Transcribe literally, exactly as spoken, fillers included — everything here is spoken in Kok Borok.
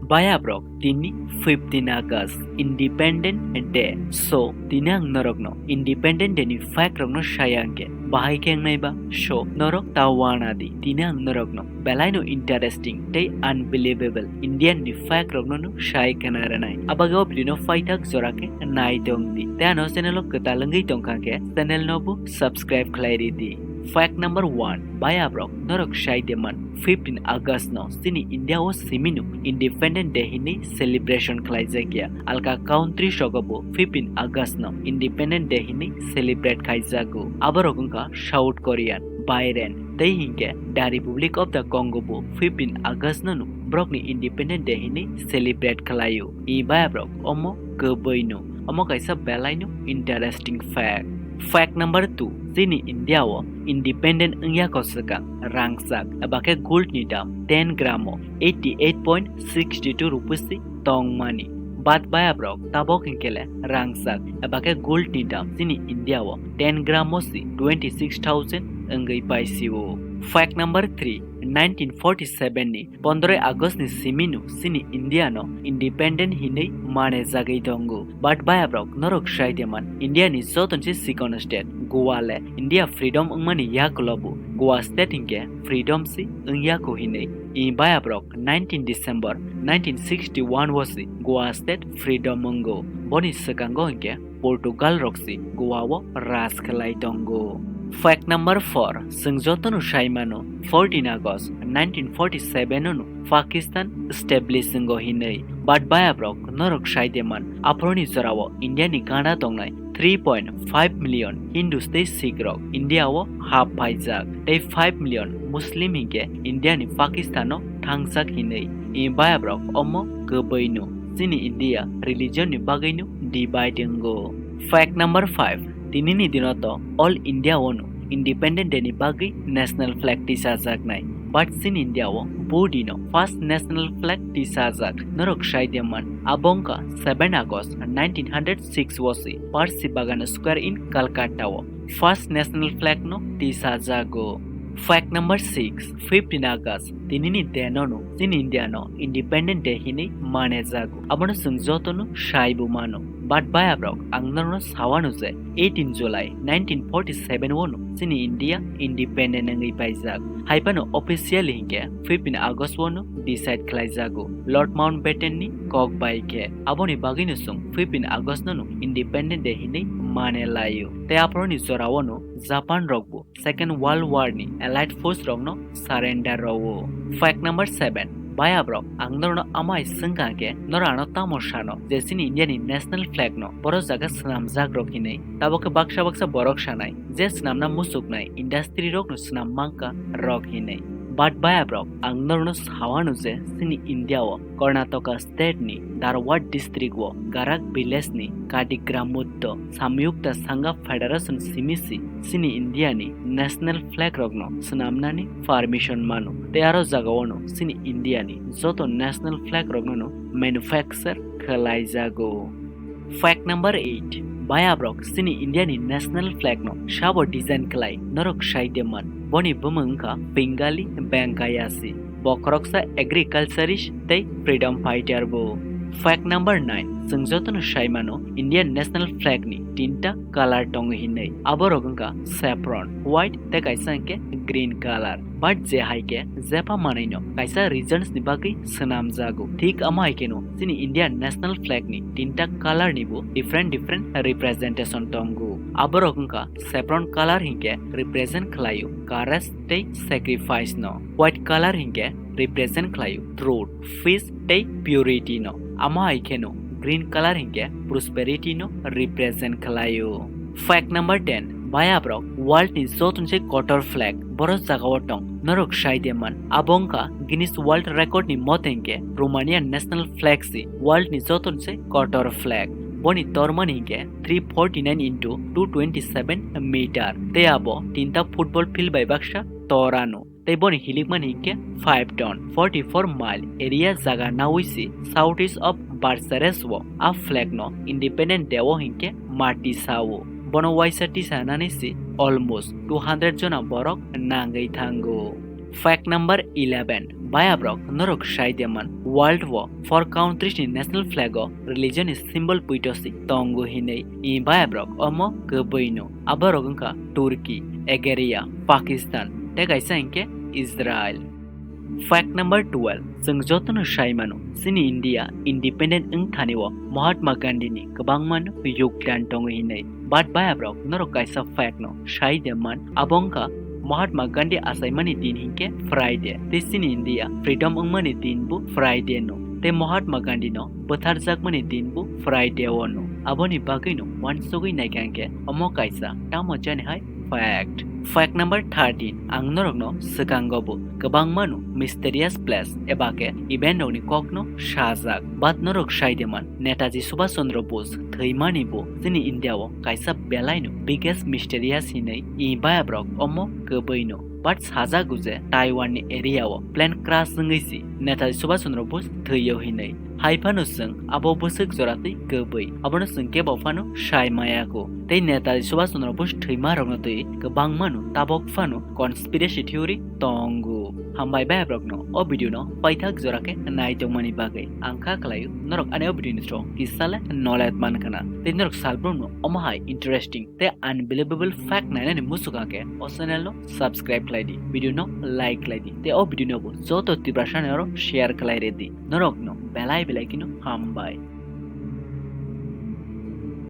Baya brok, tini fifteen August, Independent Day. So, tini ang norokno Independent Day ni fact rokno saya hwnkhe bahai khe wngnai ba? So, norok ta wana di, tini ang norokno belaino interesting tei unbelievable Indian ni fact rokno no sai khna rwnai. Abagwi o video no paithak jora khe nai tong di. Tei ano channel o kwtal wngwi tongkha khe channel no bo subscribe khlai ridi. Fact number one, baya brok, norok sai de man, fifteen August no chini India o simi no Independent Day hinwi celebration khlai jak ya. Alka country sogo bo fifteen August no Independent Day hinwi celebrate khai jago. Aborok wngkha South Korean, Bahrain, tei hinkhe the Republic of the Congo bo fifteen August no no borokni Independent Day hinwi celebrate khlaio. I baya brok omo kwbwi no. Omo kaisa belaino interesting fact. Fact number two, chini India o independent wngya ko swkang rangchak eba khe gold ni dam ten gram o eighty eight point six two rupees si tongmani. But baya brok, tabok hinkhe le rangchak eba khe gold ni dam chini India o ten gram o si twenty six thousand wngwi paisio. Fact number three, nineteen forty seven ni pondroi August ni simi no chini India no independent hinwi mane jagwi tongo. But baya brok, norok sai de man, India ni joto ni se sikon state Goa le India freedom wngmani yakulo bo Goa state hinkhe freedom si wngya ko hinwi. I baya brok, nineteen December nineteen sixty one o si Goa state freedom wngo. Boni swkango hinkhe Portugal rok si Goa o raj khlai tongo. Fact number four, chwng jotono sai mano, fourteen August nineteen forty seven o no Pakistan establish wngo hinwi. But baya brok, norok sai de man, aphoroni jorao India ni gana tongnai three point five million Hindus tei Sikh rok India o hap phaijak, tei five million Muslim hinkhe India ni Pakistan o thangjak hinwi. I baya brok, omo kwbwi no. Chini India religion ni bagwi no divide wngo. Fact number five, tini ni dino to all India o no Independent Day ni bagwi national flag tisajaknai. But chini India o bo dino first national flag tisajak, norok sai de man, abo wngkha seven August nineteen hundred six o si Percy Bagan Square in Calcutta o first national flag no tisajago. Fact number six, fifteen August, tini ni deno no chini India no Independent Day hinwi mane jago. Abono chwng joto no sai bo mano. But baya brok, ang norno sawano je eighteen July nineteen forty seven o no chini India independent wngwi paijak. Hai phano officially hinkhe fifteen August o no decide khlai jago Lord Mountbatten ni kok bai khe. Aboni bagwi no chwng fifteen August no no Independent Day hinwi mane laio. Tei aphoroni jorao no Japan rok bo Second World War ni Allied force rokno surrender rwo. Fact number seven, baya brok, ang norno amai swngkha khe, noro ano tamo sano je chini India ni national flag no boro jaga swnamjak rok hinwi? Tabok khe baksa baksa borok sanai je swnamna muchuknai industry rok no swnam mankha rok hinwi. But baya brok, ang norno sawano je chini India o Karnataka state ni Dharwad district o Garak village ni Kadigram Mutto Samyukta Sangha Federation simi si chini India ni national flag rok no swnamnani permission mano. Tei aro jaga o no chini India ni joto national flag rok no no manufacture khlai jago. Fact number eight, baya brok, chini India ni national flag no sabo design khlai norok sai de man. Boni bumung wngkha Pingali Venkayasi. Bo khoroksa agriculturist tei freedom fighter bo. Fact number nine, chwng jotono sai mano, Indian national flag ni tinta color tongo hinwi. Aborok wngkha saffron, white tei kaisa hwnkhe green color. But je hai khe jepha manwi no kaisa reasons ni bagwi swnamjago. Thik amo hai kheno chini Indian national flag ni tinta color ni bo different different representation tongo. Aborok wngkha saffron color hinkhe represent khlaio courage tei sacrifice no. White color hinkhe represent khlaio truth, peace tei purity no. Amo hai kheno green color hinkhe prosperity no represent khlaio. Fact number ten, baya brok, world ni joto ni se kotor flag boro jaga o tong, norok sai de man. Abo wngkha Guinness World Record ni mote hinkhe Romania national flag si world ni joto ni se kotor flag. Boni tormani hinkhe three forty nine into two twenty seven meter. Tei abo tinta football field bai baksa torano. Tei boni hilikmani hinkhe five ton, forty four mile area jaga nawi si south east of Bucharest o a flag no Independent Day o hinkhe mati sao. Bono waisa tisanani si almost two hundred jona borok nangwi thango. Fact number eleven. Bayabrok norok sai de man, world o four countries ni national flag o religion ni symbol puitosi tongo hinwi. I bayabrok omo kwbwi no. Aborok wngkha Turkey, Algeria, Pakistan, tei kaisa hinkhe Israel. Fact number twelve. Chwng jotono sai mano, chini India independent wng thani o Mahatma Gandhi ni kwbangma no yogdan tongo hinwi. But bayabrok norok kaisa fact no sai de man, abo wngkha Mahatma Gandhi achaimani din hinkhe Friday, tei chini India freedom wngmani din bo Friday no, tei Mahatma Gandhi no bwtharjakmani din bo Friday o no. Aboni bagwi no uansugwi naikha hinkhe omo kaisa tamo jani hai fact. Fact number thirteen. Ang norokno swkango bo kwbangma no mysterious place eba khe event rokni kokno sajak, but norok sai de man, Netaji Subhash Chandra Bose thwimani bo chini India o kaisa belai no biggest mysterious hinwi. I bayabrok omo kwbwi no, but sajago je Taiwan ni area o plane crash wngwi si Netaji Subhash Chandra Bose thwiyo hinwi. Hai phano chwng abo bwswk jora twi kwbwi, abono chwng kebo phano sai maya kho. Tei Netaji Subhash Chandra Bose thwima rokno twi kwbangma no tabok phano conspiracy theory tongo. Hambai bayabrokno o video no paithak jora khe nai tongmani bagwi. Ang kha khlaio norok ani o video ni through kisa le knowledge man khna. Tei norok salbrumno omo hai interesting tei unbelievable fact nainani muchukha khe o channel no subscribe khlai di, video no like khlai di, tei o video no bo joto Tiprasa ni oro share khlai rw di. Norokno belai belai kheno hambai.